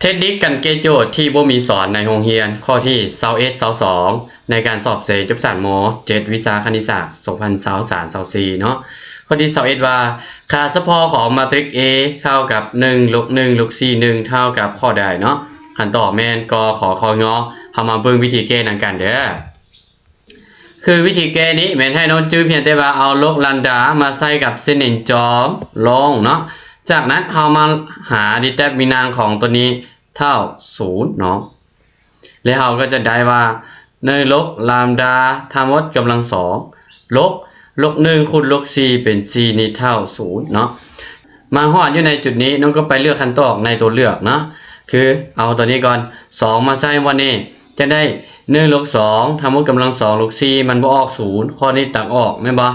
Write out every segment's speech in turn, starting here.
ເທັກນິກການແກ້ໂຈດທີ່ບໍ່ມີສອນໃນໂຮງຮຽນ ຂໍ້ທີຊາວເອັດ ຊາວສອງ ໃນການສອບເສັງຈົບຊັ້ນ ມ.ເຈັດ ວິຊາຄະນິດສາດ ສອງພັນຊາວສາມ ຊາວສີ່ເນາະ. ຂໍ້ທີຊາວເອັດ ວ່າ ຄ່າສະເພາະຂອງມາຕຣິກ A ເທົ່າກັບ ໜຶ່ງ ລົບ ໜຶ່ງ ລົບ ສີ່ ໜຶ່ງ ເທົ່າກັບຂໍ້ໃດເນາະ? ຄຳຕອບແມ່ນ ກ ຂ ຄ ງ. ເຮົາມາເບິ່ງວິທີແກ້ນຳກັນເດີ້. ຄືວິທີແກ້ນີ້ແມ່ນໃຫ້ນ້ອງຈື່ພຽງແຕ່ວ່າເອົາລົກລຳດາມາໃສ່ກັບເສັ້ນເອັນຈອມລົງເນາະ. ຈາກນັ້ນເຮົາມາຫາດີເຕີມິນນັນຂອງຕົວນີ້ເທົ່າສູນເນາະ ແລະເຮົາກໍຈະໄດ້ວ່າ ໜຶ່ງລົບລຳດາທັງໝົດກຳລັງສອງ ລົບ ລົບໜຶ່ງຄູນລົບສີ່ເປັນສີ່ນີ້ເທົ່າສູນເນາະ. ມາຮອດຢູ່ໃນຈຸດນີ້ ນ້ອງກໍໄປເລືອກຄຳຕອບໃນຕົວເລືອກເນາະ ຄືເອົາຕົວນີ້ກ່ອນ ສອງມາໃສ່ບ່ອນນີ້ ຈະໄດ້ ໜຶ່ງລົບສອງທັງໝົດກຳລັງສອງລົບສີ່ ມັນບໍ່ອອກສູນ ຂໍ້ນີ້ຕັດອອກແມ່ນບໍ່?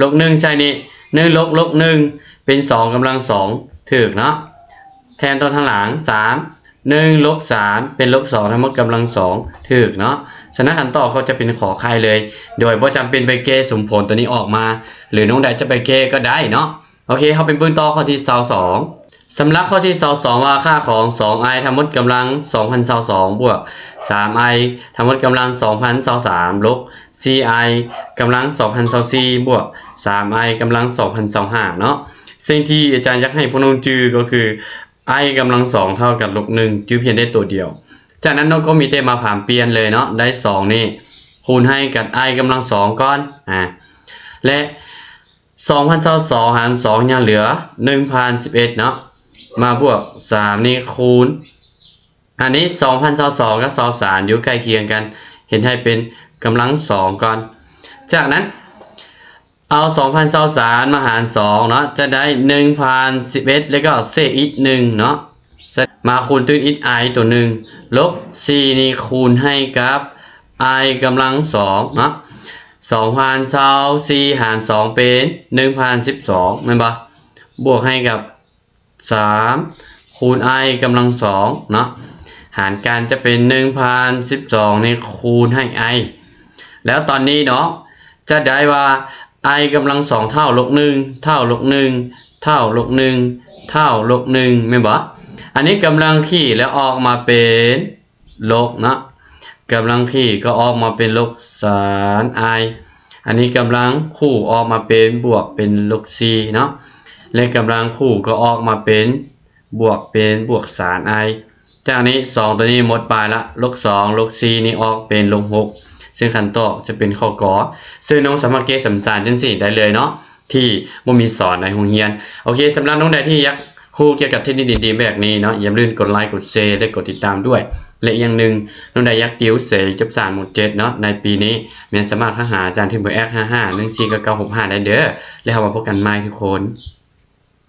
ລົບໜຶ່ງໃສ່ນີ້ ໜຶ່ງລົບລົບໜຶ່ງເປັນສອງກຳລັງສອງ ຖືກເນາະ. ແທນຕໍ່ທາງຫຼັງ ສາມ ໜຶ່ງລົບສາມເປັນລົບສອງທັງໝົດກຳລັງສອງ ຖືກເນາະ. ສະນັ້ນຄຳຕອບກໍຈະເປັນ ຂ ໄຂ່ເລີຍ ໂດຍບໍ່ຈຳເປັນໄປແກ້ສົມຜົນຕົວນີ້ອອກມາ ຫຼືນ້ອງໃດຈະໄປແກ້ກໍໄດ້ເນາະ. ໂອເຄ ເຮົາໄປເບິ່ງຕໍ່ຂໍ້ທີຊາວສອງ. ສຳລັບຂໍ້ທີຊາວສອງ ວ່າຄ່າຂອງ ສອງ i ທັງໝົດກຳລັງ ສອງພັນຊາວສອງ ບວກ ສາມ i ທັງໝົດກຳລັງ ສອງພັນຊາວສາມ ລົບ ສີ່ i ກຳລັງ ສອງພັນຊາວສີ່ ບວກ ສາມ i ກຳລັງ ສອງພັນຊາວຫ້າເນາະ. ສິ່ງທີ່ອາຈານຢາກໃຫ້ພວກນ້ອງຈື່ກໍຄື i ກຳລັງສອງເທົ່າກັບລົບໜຶ່ງ ຈື່ພຽງແຕ່ຕົວດຽວ. ຈາກນັ້ນນ້ອງກໍມີແຕ່ມາຜາມປ່ຽນເລີຍເນາະ ໄດ້ສອງນີ້ຄູນໃຫ້ກັບ i ກຳລັງສອງກ່ອນ ອາ ແລະ ສອງພັນຊາວສອງ ຫານສອງ ຍັງເຫຼືອ ໜຶ່ງພັນສິບເອັດເນາະ ມາບວກ ສາມນີ້ຄູນ ອັນນີ້ ສອງພັນຊາວສອງ ກັບ ຊາວສາມ ຢູ່ໃກ້ຄຽງກັນ ເຮັດໃຫ້ເປັນກຳລັງສອງກ່ອນ. ຈາກນັ້ນ ເອົາ ສອງພັນຊາວສາມ ມາຫານສອງເນາະ ຈະໄດ້ ໜຶ່ງພັນສິບເອັດ ແລ້ວກໍເສດອີກໜຶ່ງເນາະ ມາຄູນຕື່ມອີກ i ຕົວໜຶ່ງ ລົບສີ່ນີ້ຄູນໃຫ້ກັບ i ກຳລັງສອງເນາະ. ສອງພັນຊາວສີ່ ຫານສອງເປັນ ໜຶ່ງພັນສິບສອງ ແມ່ນບໍ່? ບວກໃຫ້ກັບ ສາມ ຄູນ i ກຳລັງສອງເນາະ ຫານກັນຈະເປັນ ໜຶ່ງພັນສິບສອງນີ້ຄູນໃຫ້ i ແລ້ວຕອນນີ້ເນາະ ຈະໄດ້ວ່າ i ກຳລັງສອງເທົ່າລົບໜຶ່ງ ເທົ່າລົບໜຶ່ງ ເທົ່າລົບໜຶ່ງ ເທົ່າລົບໜຶ່ງ ແມ່ນບໍ່? ອັນນີ້ກຳລັງຂີດແລ້ວອອກມາເປັນ ລົບເນາະ ກຳລັງຂີດກໍອອກມາເປັນລົບສາມ i ອັນນີ້ກຳລັງຄູ່ອອກມາເປັນບວກເປັນລົບສີ່ເນາະ ແລະກຳລັງຄູ່ກໍອອກມາເປັນບວກເປັນບວກສາມ i. ຈາກນີ້ສອງຕົວນີ້ໝົດໄປລະ ລົບສອງ ລົບສີ່ນີ້ອອກເປັນລົບຫົກ ຊຶ່ງຄຳຕອບຈະເປັນຂໍ້ ກ. ຊຶ່ງນ້ອງສາມາດແກ້ສຳສານຈັ່ງຊີ້ໄດ້ເລີຍເນາະ ທີ່ບໍ່ມີສອນໃນໂຮງຮຽນ. ໂອເຄ ສຳລັບນ້ອງໃດທີ່ຢາກຮູ້ກ່ຽວກັບເທັກນິກດີໆແບບນີ້ເນາະ ຢ່າລືມກົດໄລ ກົດແຊ ແລະ ກົດຕິດຕາມດ້ວຍ. ແລະ ອີກຢ່າງໜຶ່ງ ນ້ອງໃດຢາກຕິວເສັງຈົບຊັ້ນ ມ.ເຈັດ ເນາະ ໃນປີນີ້ ແມ່ນສາມາດທັກຫາອາຈານທີ່ເບີ ແອັດ ຫ້າຫ້າ ໜຶ່ງສີ່ເກົ້າເກົ້າ ຫົກຫ້າ ໄດ້ເດີ້. ແລ້ວເຮົາມາພົບກັນໃໝ່ທຸກຄົນ.